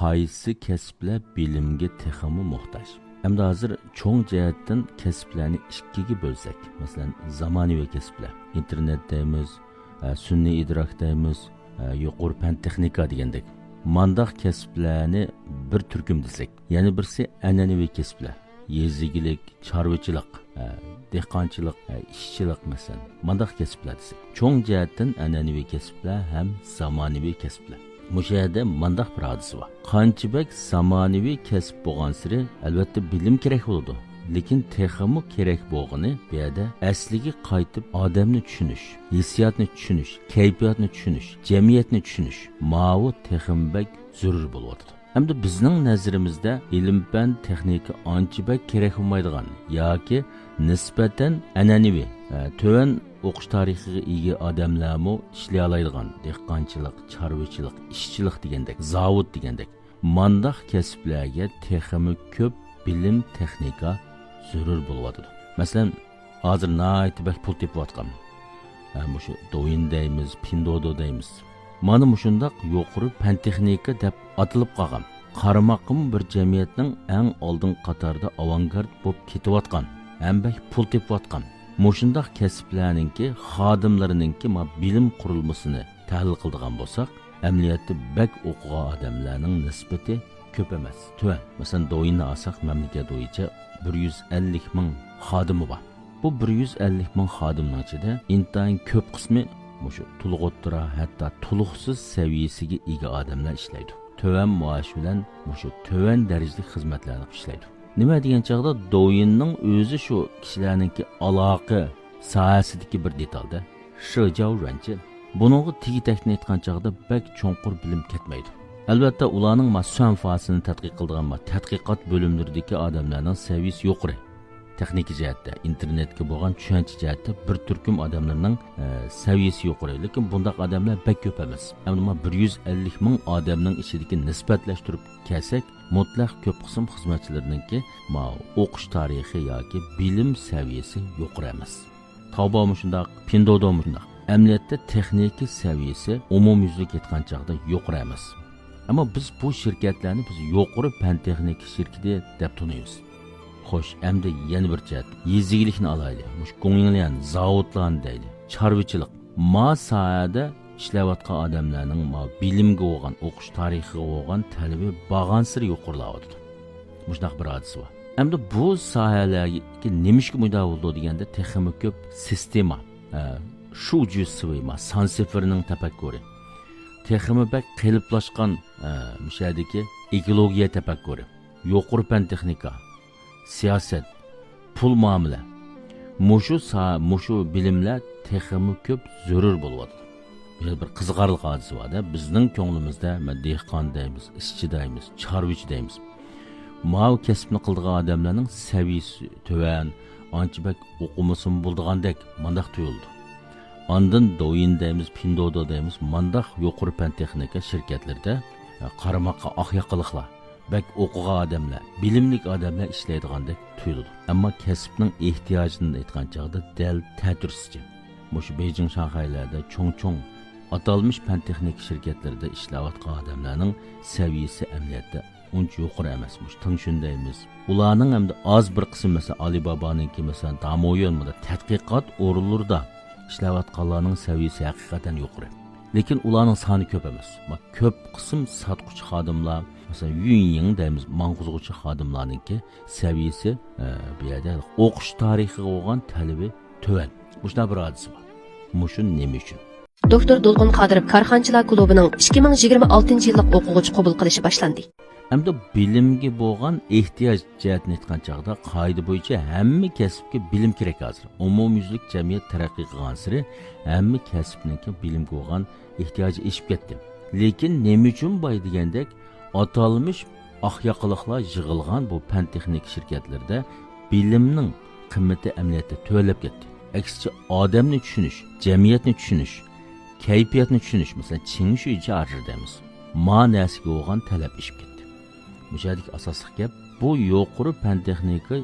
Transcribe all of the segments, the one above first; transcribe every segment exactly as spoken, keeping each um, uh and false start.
قايسى كەسىپلەر بىلىمگە تېخىمۇ موھتاج؟ ئەمدى ھازىر چوڭ جەھەتتىن كەسىپلەرنى ئىككىگە بۆلسەك، مەسىلەن، زامانىۋى كەسىپلەر، ئىنتېرنېت دەيمىز، ئە، سۈنئىي ئىدراك دەيمىز، ئە، يۇقىرى پەن تېخنىكا دېگەندەك. مانداق كەسىپلەرنى بىر تۈركۈم دېسەك، يەنە بىرسى ئەنئەنىۋى كەسىپلەر، يېزا ئىگىلىك، چارۋىچىلىق، ئە، دېھقانچىلىق، ئە، ئىشچىلىق، مەسىلەن، مانداق كەسىپلەر دېسەك. چوڭ جەھەتتىن ئەنئەنىۋى كەسىپلەر ھەم زامانىۋى كەسىپلەر. مۇشۇ يەردە مانداق بىر ھادىسە بار. قانچە بەك زامانىۋى كەسىپ بولغانسېرى، ئەلۋەتتە، بىلىم كېرەك بولىدۇ. لېكىن تېخىمۇ كېرەك بولغىنى بۇ يەردە ئەسلىگە قايتىپ ئادەمنى چۈشىنىش، ھېسسىياتنى چۈشىنىش، كەيپىياتنى چۈشىنىش، جەمئىيەتنى چۈشىنىش، ماۋۇ تېخىمۇ بەك زۆرۈر بولۇۋاتىدۇ. ئەمدى بىزنىڭ نەزىرىمىزدە ئىلىم-پەن، تېخنىكا ئانچە بەك كېرەك بولمايدىغان ياكى نىسبەتەن ئەنئەنىۋى، ئە، تۆۋەن ئوقۇش تارىخىغا ئىگە ئادەملەرمۇ ئىشلىيالايدىغان دېھقانچىلىق، چارۋىچىلىق، ئىشچىلىق دېگەندەك، زاۋۇت دېگەندەك، مانداق كەسىپلەرگە تېخىمۇ كۆپ بىلىم، تېخنىكا زۆرۈر بولۇۋاتىدۇ. مەسىلەن، ھازىر ناھايىتى بەك پۇل تېپىۋاتقان، ھە، مۇشۇ دوۋيىن دەيمىز، پىندودو دەيمىز. مانا مۇشۇنداق يۇقىرى پەن تېخنىكا دەپ ئاتىلىپ قالغان، قارىماققىمۇ بىر جەمئىيەتنىڭ ئەڭ ئالدىنقى قاتاردا ئاۋانگارد بولۇپ كېتىۋاتقان، ھەم بەك پۇل تېپىۋاتقان مۇشۇنداق كەسىپلەرنىڭكى خادىملىرىنىڭكى ما بىلىم قۇرۇلمىسىنى تەھلىل قىلىدىغان بولساق، ئەمەلىيەتتە بەك ئوقۇغان ئادەملەرنىڭ نىسبىتى كۆپ ئەمەس، تۆۋەن. مەسىلەن، دوۋيىننى ئالساق، مەملىكەت بويىچە بىر يۈز ئەللىك مىڭ خادىمى بار. بۇ بىر يۈز ئەللىك مىڭ خادىمنىڭ ئىچىدە ئىنتايىن كۆپ قىسمى مۇشۇ تولۇق ئوتتۇرا، ھەتتا تولۇقسىز سەۋىيەسىگە ئىگە ئادەملەر ئىشلەيدۇ. تۆۋەن مائاش بىلەن مۇشۇ تۆۋەن دەرىجىلىك خىزمەتلەرنى ئىشلەيدۇ. نېمە دېگەن چاغدا، دوۋيىننىڭ ئۆزى شۇ كىشىلەرنىڭكى ئالاقە ساھەسىدىكى بىر دېتالدا، شېجياۋ رەنچى. بۇنىڭغا تېگى-تەكتىنى ئېيتقان چاغدا بەك چوڭقۇر بىلىم كەتمەيدۇ. ئەلۋەتتە، ئۇلارنىڭ ما سۈەنفاسىنى تەتقىق قىلىدىغان ما تەتقىقات بۆلۈملىرىدىكى ئادەملەرنىڭ سەۋىيەسى يۇقىرى. تېخنىكا جەھەتتە، ئىنتېرنېتكە بولغان چۈشەنچە جەھەتتە بىر تۈركۈم ئادەملەرنىڭ، ئە، سەۋىيەسى يۇقىرى. لېكىن بۇنداق ئادەملەر بەك كۆپ ئەمەس. ئەمدى ما بىر يۈز ئەللىك مىڭ ئادەمنىڭ ئىچىدىكى نىسبەتلەشتۈرۈپ كەلسەك، مۇتلەق كۆپ قىسىم خىزمەتچىلىرىنىڭكى ما ئوقۇش تارىخى ياكى بىلىم سەۋىيەسى يۇقىرى ئەمەس. تاۋباۋمۇ شۇنداق، پىندودومۇ شۇنداق. ئەمەلىيەتتە تېخنىكا سەۋىيەسى ئومۇميۈزلۈك ئېيتقان چاغدا يۇقىرى ئەمەس. ئەمما بىز بۇ شىركەتلەرنى بىز يۇقىرى پەن تېخنىكا شىركىتى دەپ تونۇيمىز. خوش، ئەمدى يەنە بىر جەھەت، يېزا ئىگىلىكنى ئالايلى. مۇشۇ گۇڭيىڭليەن زاۋۇتلارنى دەيلى، چارۋىچىلىق. ما ساھەدە ئىشلەۋاتقان ئادەملەرنىڭ ما بىلىمگە بولغان، ئوقۇش تارىخىغا بولغان تەلىپى بارغانسېرى يۇقىرىلاۋاتىدۇ. مۇشۇنداق بىر ھادىسە بار. ئەمدى بۇ ساھەلەرگە نېمىشقا مۇنداق بولىدۇ دېگەندە، تېخىمۇ كۆپ سىستېما، ئە، شۇجۈسىۋېما، سان سىفىرنىڭ تەپەككۇرى، تېخىمۇ بەك قېلىپلاشقان، ئە، مۇشۇ يەردىكى ئېكولوگىيە تەپەككۇرى، يۇقىرى پەن تېخنىكا، سىياسەت، پۇل مۇئامىلە. مۇشۇ سا-، مۇشۇ بىلىملەر تېخىمۇ كۆپ زۆرۈر بولۇۋاتىدۇ. يەنە بىر قىزىقارلىق ھادىسە بار-دە، بىزنىڭ كۆڭلىمىزدە، مە، دېھقان دەيمىز، ئىشچى دەيمىز، چارۋىچى دەيمىز. ماۋۇ كەسىپنى قىلىدىغان ئادەملەرنىڭ سەۋىيەسى تۆۋەن، ئانچە بەك ئوقۇمىسىمۇ بولىدىغاندەك، مانداق تۇيۇلىدۇ. ئاندىن دوۋيىن دەيمىز، پىندودو دەيمىز، مانداق يۇقىرى پەن تېخنىكا شىركەتلىرىدە، ئە، قارىماققا ئاق ياقىلىقلار، بەك ئوقۇغان ئادەملەر، بىلىملىك ئادەملەر ئىشلەيدىغاندەك تۇيۇلىدۇ. ئەمما كەسىپنىڭ ئېھتىياجىدىن ئېيتقان چاغدا دەل تەتۈرىسىچە. مۇشۇ بېيجىڭ، شاڭخەيلەردە چوڭ-چوڭ ئاتالمىش پەن تېخنىكا شىركەتلىرىدە ئىشلەۋاتقان ئادەملەرنىڭ سەۋىيەسى ئەمەلىيەتتە ئۇنچە يۇقىرى ئەمەس. مۇشۇ تىڭشۈن دەيمىز. ئۇلارنىڭ ئەمدى ئاز بىر قىسمى، مەسىلەن، ئالىبابانىڭكى، مەسىلەن، دامويون، بۇنداق تەتقىقات ئورۇنلىرىدا ئىشلەۋاتقانلارنىڭ سەۋىيەسى ھەقىقەتەن يۇقىرى. لېكىن ئۇلارنىڭ سانى كۆپ ئەمەس. ما، كۆپ قىسىم ساتقۇچى خادىملار، مەسىلەن، يۈنيىڭ دەيمىز، ماڭغۇزغۇچى خادىملارنىڭكى سەۋىيەسى، ئە، بۇ يەردە ئوقۇش تارىخىغا بولغان تەلىپى تۆۋەن. مۇشۇنداق بىر ھادىسە بار. مۇشۇ نېمە ئۈچۈن؟ دوكتور دولقۇن قادىروف كارخانىچىلار كۇلۇبىنىڭ ئىككى مىڭ يىگىرمە ئالتىنچى يىللىق ئوقۇغۇچى قوبۇل قىلىشى باشلاندى. ئەمدى بىلىمگە بولغان ئېھتىياج جەھەتتىن ئېيتقان چاغدا، قائىدە بويىچە ھەممە كەسىپكە بىلىم كېرەك ھازىر. ئومۇميۈزلۈك جەمئىيەت تەرەققىي قىلغانسېرى ھەممە كەسىپنىڭكى بىلىمگە بولغان ئېھتىياجى ئېشىپ كەتتى. لېكىن نېمە ئۈچۈن باي دېگەندەك، ئاتالمىش ئاق ياقىلىقلار يىغىلغان بۇ پەن تېخنىكا شىركەتلىرىدە بىلىمنىڭ قىممىتى ئەمەلىيەتتە تۆۋەنلەپ كەتتى. ئەكسىچە، ئادەمنى چۈشىنىش، جەمئىيەتنى چۈشىنىش، كەيپىياتنى چۈشىنىش، مەسىلەن، چىڭشۈي جارى دەيمىز. ما نەرسىگە بولغان تەلەپ ئېشىپ كەتتى. مۇشۇ يەردىكى ئاساسلىق گەپ، بۇ يۇقىرى پەن تېخنىكا،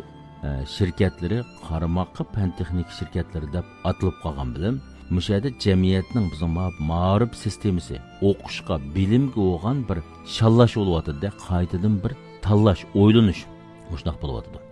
ئە، شىركەتلىرى قارىماققا پەن تېخنىكا شىركەتلىرى دەپ ئاتىلىپ قالغان بىلەن، مۇشۇ يەردە جەمئىيەتنىڭ بىزنىڭ ما-، مائارىپ سىستېمىسى، ئوقۇشقا، بىلىمگە بولغان بىر شاللاش بولۇۋاتىدۇ، قايتىدىن بىر تاللاش، ئويلىنىش مۇشۇنداق بولۇۋاتىدۇ.